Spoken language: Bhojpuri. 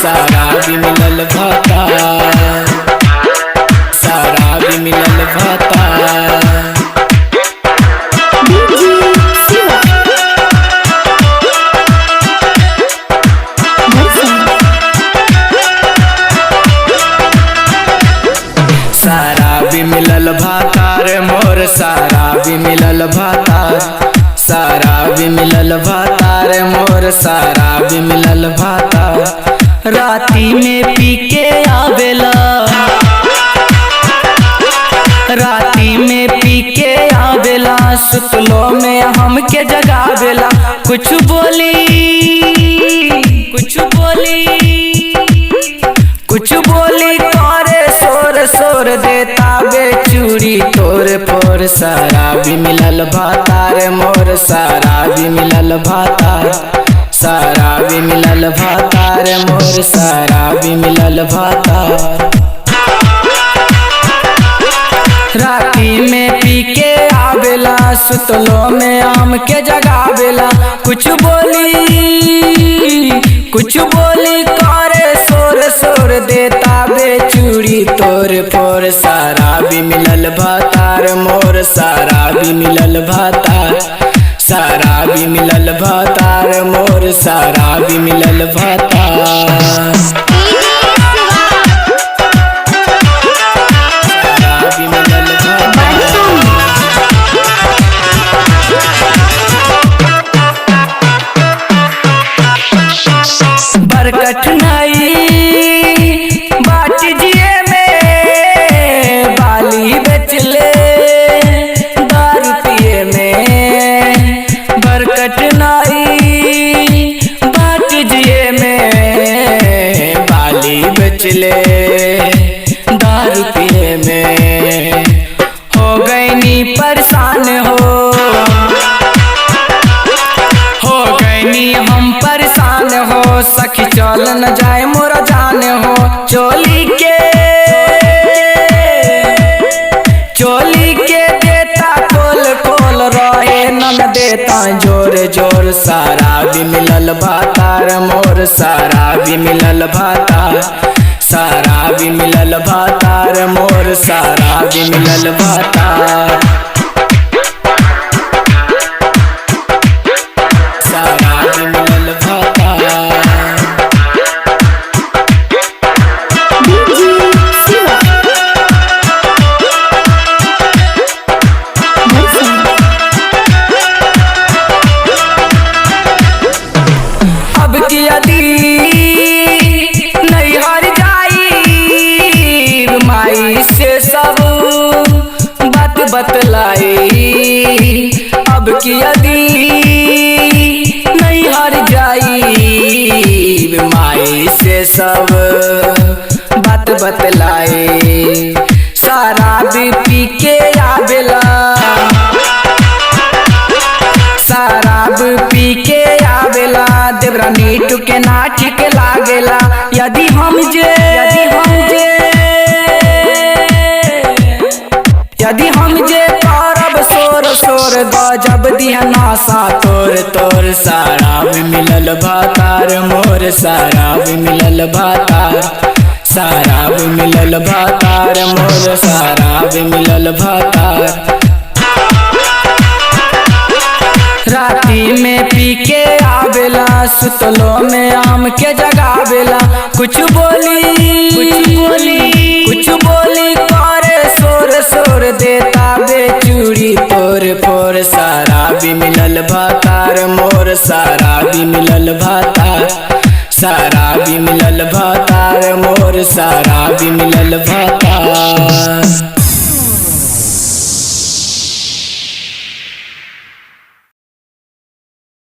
शराबी मिलल भाता, शराबी मिलल भाता। DJ Siva. Nelson. शराबी मिलल भातार मोर, शराबी मिलल भातार, शराबी मिलल भातार मोर, शराबी मिलल भातार। राती में पी के आवेला, राती में पी के आवेला, सुतलो में हमके जगावेला। कुछ बोली, कुछ बोली, कुछ बोली करे शोर शोर देता बेचूरी तोर फोर। शराबी मिलल भातार मोर, शराबी मिलल भातार, शराबी मिलल भातार मोर, शराबी मिलल भातार। राती में पी के आवेला, सुतलो में आम के जगावेला। कुछ बोली, कुछ बोली करे शोर शोर देता बेचूरी तोर फोर। शराबी मिलल भातार मोर, शराबी मिलल भातार, शराबी मिलल भातार मोर, शराबी मिलल भातार। DJ Siva. शराबी मिलल भातार। Nelson. बड़ कठिनाई बाट जिए में, बाली बेचले दारू पिए में। बड़ कठिनाई बाट जिए में, बाली बेचले दारू पिए में। हो गई परेशान हो गईनी हम परेशान हो, सखी चल न जाए मोरा जान हो। चोली के, चोली के देता खोल खोल रहे नन देता जोर जोर। शराबी मिलल भातार मोर, शराबी मिलल भातार, शराबी मिलल भातार मोर, शराबी मिलल भातार। शराबी मिलल भातार। DJ Siva. Nelson. अब की यदि नैहर जाई, माई से सब बात बतलाई। अब की यदि नैहर जाई, माई से सब बात बतलाई। शराबी पी के आवेला, शराब पी के आवेला, देवरा नीटू के ना ठीक लागेला। यदि हम जे, यदि हम जे, यदि हम जे करब शोर शोर, गजब दिया नासा तोर तोर। शराब मिलल भातार मोर, शराब मिलल भातार, शराब मिलल भातार मोर, शराब मिलल भातार। राती में पी के आवेला, सुतलो में आम के जगावेला। कुछ बोली, कुछ बोली, कुछ बोली करे शोर शोर देता बेचूरी तोर फोर। शराबी मिलल भातार मोर, शराबी मिलल भातार, शराबी मिलल भातार मोर, शराबी मिलल भातार।